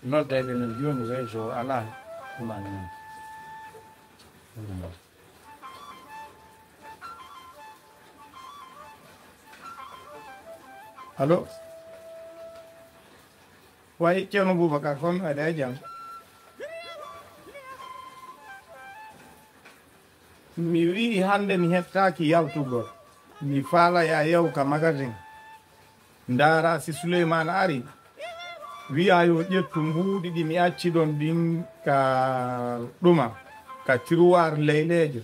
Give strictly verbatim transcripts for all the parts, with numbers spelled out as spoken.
Noddayɓe men jooni, réseau alaa, ɗum an noon. Allo? Way, Ceerno Boubacar, kono aɗa e jam? Mi wi'i hannde mi heɓtaaki yaltugol. Mi faala ya yew ka magasin. Ndaara si Suleymaana ari, wi'a yo ƴettu mbuuɗi ɗi mi acci ɗon ɗin ka ɗuma, ka tiruwaar leyleejo.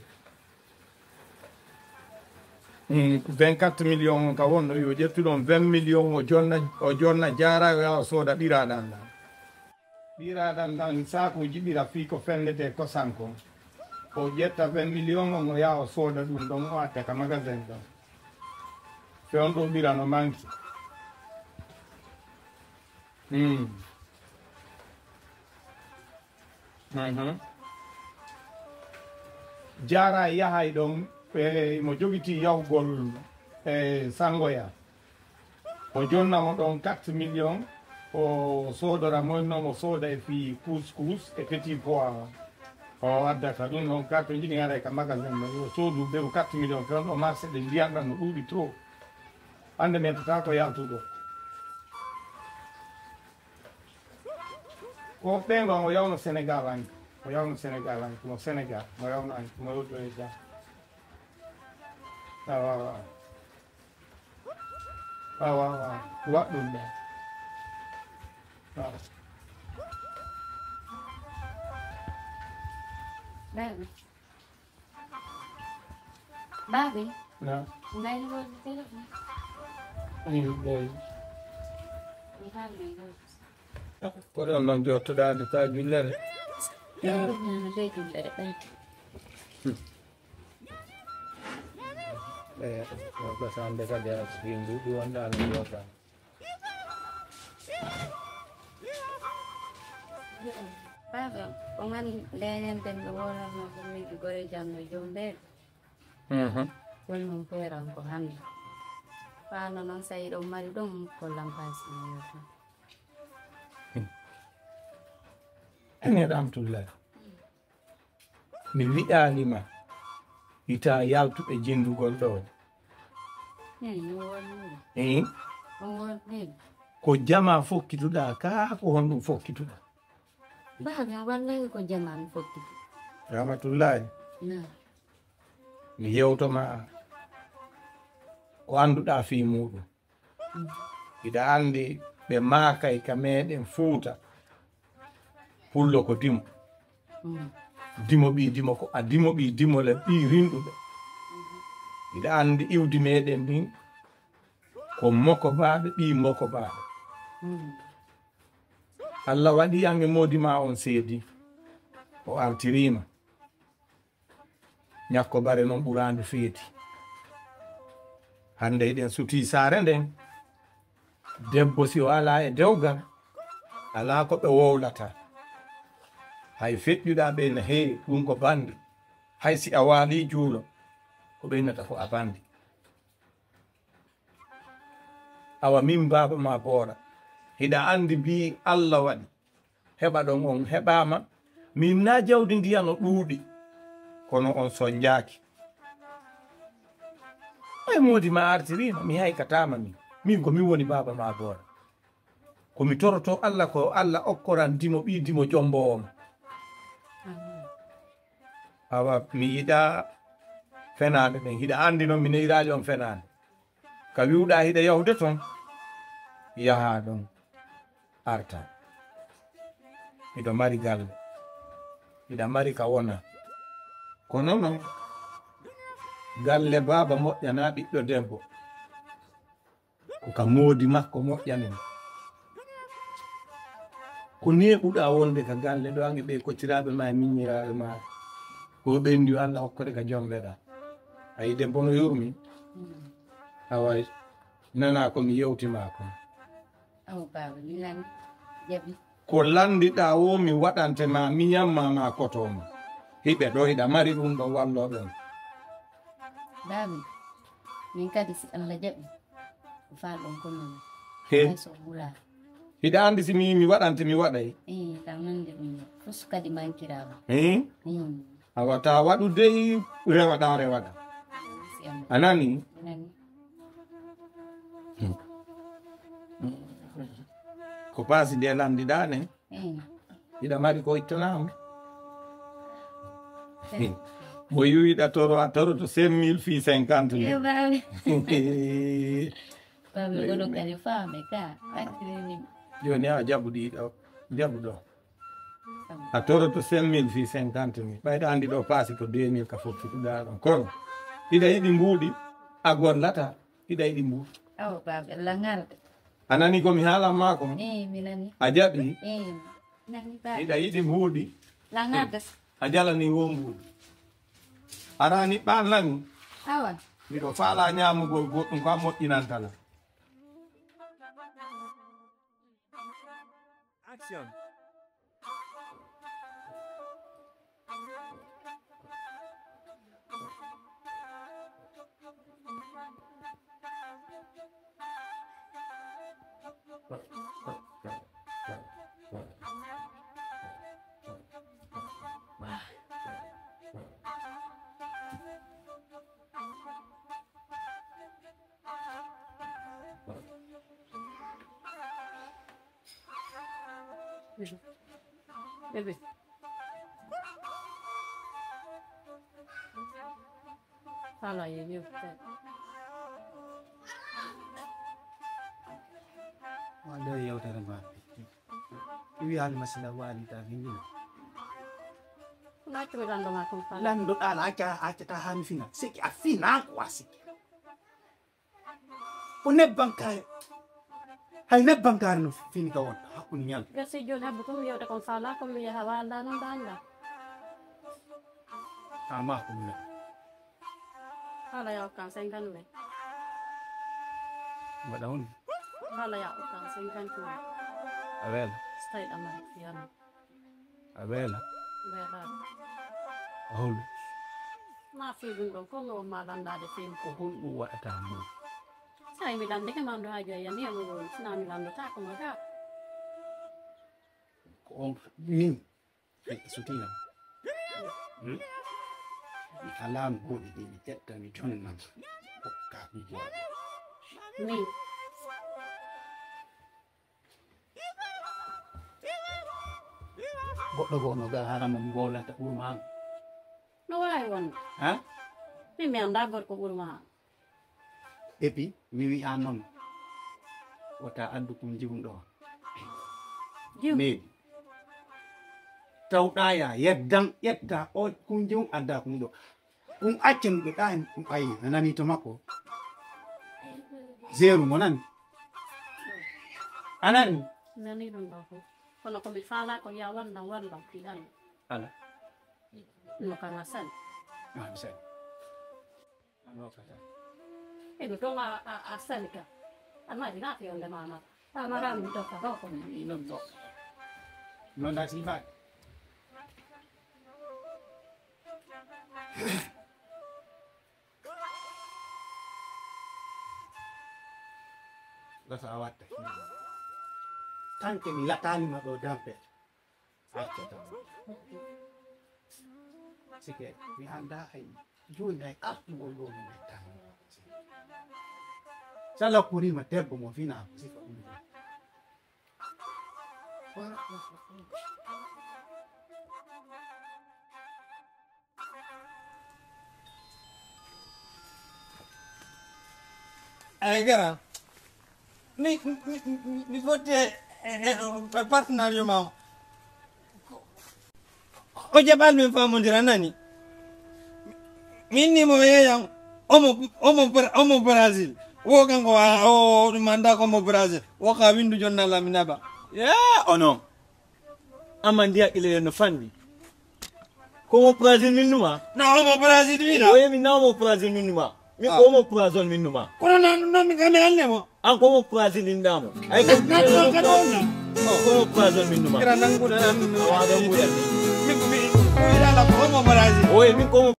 Mm, vingt-quatre millions on ka wonno, yo ƴettu ɗon vingt millions, o jonna, o jonna jaara, o yaha o sooda ɓiraaɗan ɗan. Ɓiraaɗan ɗan saakuuji ɓira fii ko fendetee kosan kon. O ƴetta vingt millions on, o yaha o sooda ɗum ɗon, o adda ka magasin ɗon. Fewndo ɓira no manki. Hmm. Mhm. Jaara yahay ɗon, e, mo jogitii yahugol, e, Sangoya. O jonna mo ɗon quatre millions, o soodora mo, no mo sooda e fii couscous e petit pois. O addata ɗum ɗon quatre, jiɗi ngaɗa ka magasin mo, yo soodu ɓe ko quatre millions, fewndo marché ɗe ndiyan ɗan no ɗuuɗi trop. Hannde mi heɓtataa ko yaltuɗo. Ko ɓen ɗon o yawno Sénégal an, o yawno Sénégal an, mo Sénégal, mo yawno an, mo yewtoyta. Awa, awa. Awa, awa. Waɗ ɗum ɗon. Awa. Baaɓe. Baaɓe. Na. Ngayni wonde téléphone. Ayi, ɓoy. Mi haalde ngol. Ko ɗon noon jottoɗaade ka jullere. Ɗum noon de jullere ɓeyde. Eyi, ko sande kadi a sigi nduuɗi wonde ana jooɗa. Baaɓe, ko nganndi leñen ɓen ɓe wonatno ko min ko gore janngo joom ɓe. Mhm. Kono noon ko hannde. Faano noon so yiɗo mari ɗum ko lampaasi. Ene Ramtullahi. Mi wiɗaali ma, ita yaltuɓe jindugol ɗo. Eyi. Ko jama fokkituɗa, kaa ko honɗum fokkituɗa? Baabi, wallahi ko jama mi fokkiti. Rahmatullahi. Na. Mi yewto ma ko annduɗa fii muɗum. Hiɗa anndi ɓe maakay ka meɗen Fuuta, Pullo ko dimo. Mm. Dimo ɓii dimo ko a dimo ɓii dimo le ɓii rinɗuɓe. Hiɗa anndi iwdi meɗen ndin ko moko baaɓe ɓii moko baaɓe. Mm. Allah waɗi an e moodi ma on seedi. O artiriima. Ñakko bare noon ɓuraandu feeti. Hannde eɗen sutii saare nden. Debbo si o alaa e dewgal, alaa ko ɓe wowlata. Hay feƴƴuɗaa ɓe na heewi, ɗum ko bandi. Hay si a waalii juulo, ko ɓeynata ko a bandi. Awa min baaba ma Boora, hiɗa anndi mbii Allah waɗi. Heɓa ɗon on heɓaama, min na jawdi ndiya no ɗuuɗi, kono on sonjaaki. Ay moodi ma artiriima, mi haykataama min. Min ko min woni baaba ma Boora. Ko mi toroto Allah ko Allah okkoran dimo ɓii dimo jomboowo mo. Awa mi yiɗa fenaande ɗen, hiɗa anndi noon mi neyraali on fenaande. Ka wi'uɗaa hiɗa yahude ton, yahaa ɗon arta. Hiɗa mari galle, hiɗa mari ka wona. Kono non, galle baaba moƴƴanaa ɓiɗɗo debbo. Ko ka moodi makko moƴƴani mo. Ko neeɓuɗaa wonde ka galle ɗo, an e ɓee kociraaɓe ma e miññiraaɓe ma, ko ɓenndi yo Allah hokkode ka jombeɗaa. Ayi, debbo no yurmi. Awa, nanaa ko mi yewti ma kon. Awa, baaba, mi nani, jaɓi. Ko lanndiɗaa woo mi waɗante ma, miñan ma, ma koto ma. Hiɓe ɗo hiɗa mari ɗum ɗo wallo ɗon. Baami, min kadi si Allah jaɓi, ko faalɗon ko min. He. Hay so wula. Hiɗa anndi si mi, mi waɗante, mi waɗay. Ii, kam nande ɗum. Fus kadi mankiraama. Ii? Ii. Awa ta waɗu dey rewaɗa, rewaɗa. Si Allah. A nani? Nani. Hmm. Ko paasi nde landiɗaa ne? Ii. Hiɗa mari ko ittanaama? Ii. Mo yuwiɗa toro, a toroto cinq mille fii cinquante mille. Yo, baawe. Baawe, oɗo kadi faame ka. Accirani. Jooni a jaɓu ɗi ɗo. Jaɓu ɗo. A toroto cinq mille fii cinquante mille. Ɓayɗa anndi ɗo paasi ko deux mille ka fof ɗa ɗon. Kono hiɗa yiɗi mbuuɗi, a gollata. Hiɗa yiɗi mbuuɗi. Awa, baabe, langarde. A nani ko mi haalan maa ko? Ii, mi nani. A jaɓi? Ii, mi nani, baabe. Hiɗa yiɗi mbuuɗi. Langarde. A jalani wo mbuuɗi. A rani ɓaan nani? Awa. Miɗo faalaa ñaamugol goɗɗum ko a moƴƴinantana. Action. Bébé. Hala ye yewtere. Wande yewtere ma. Iwi hali masila wali ta bindin. Kuna tumi lando ma kun fa. Lando ɗa la aca, aca ta han fina. Siki a fina ko a siki. Ko nebban kaare. Hay nebban kaare no fini ka wonta hakkunde ñalɗi. Gasi jooni habbu ko mi yewta kon faala ko mi yaha waalda non dañda. Ama ko mi. Hala yaw kan cinquante mille. Waɗa on. Hala yaw kan cinquante mille. A weela. Stay ɗama fiyama. A weela. Weela. A holu. Ma fii ɗum ɗon ko mi won ma landaade fii. Ko honɗum waɗata mo? Sai mi landike ma ɗo haaju a yami e mo ɗon sina mi landata ko mo ga. Ko on min. Sutiya. Hmm? Mi alaa mo hoɗi ɗi mi ƴetta mi jonna. Ka mi jooɗo. Min. Goɗɗo goo no ga harama mi wowlanta ɓurma am. No waawi wonde. Ha? Min mi anndaa gorko ɓurma am. Et puis mi wi'a noon wota addu kum jiwum ɗo. Jiw. Mais tawɗa ya yeddan ƴetta o kum jiwum adda kum ɗo. Ɗum acca mi ɓe ɗa en ɗum ayi a nani to makko. Zeru mo nani. A nani? Nani ɗum ɗo fof. Kono ko mi faala ko ya walla walla ɗiɗan. Ala. No kama sani. Ah, mi sani. Ano kata. Eno to ma a, a sani ka. Amma ina fi yonde mama. Amara mi to ka ko. Ino to. No na si ba. Gasa a watta. Tanke mi lataani ma ɗo dampe. Acca tan. Sike, mi annda hay jooni hay artugol ɗo mi mettaani. Sala kurima debbo mo fina ko sifa ɗum. Ay gara. Mi, mi, mi, mi fotti e, e, e, e partenaire ma o. O jaɓal min famondira nani. Min ni mo yeyan omo, omo, Bra- omo Brazil. Wo kanko a, o, o, ɗum anda ko omo Brazil. Wo ka windu jonnal amin aba. Ya, ono. Amma ndi hakkille no fanni. Ko mo Brazil min numa? Na omo Brazil wina. Oye min na omo Brazil min numa. Mi ko omo Brazil min numa. Kono na no mi kame alle mo. An ko mo Brazil min namo. Ay ko na no ka don. Ko mo Brazil min numa. Kira nan guda nan. Awa don guda. Mi Wiɗa la ko mo maraji. Oye, min ko mo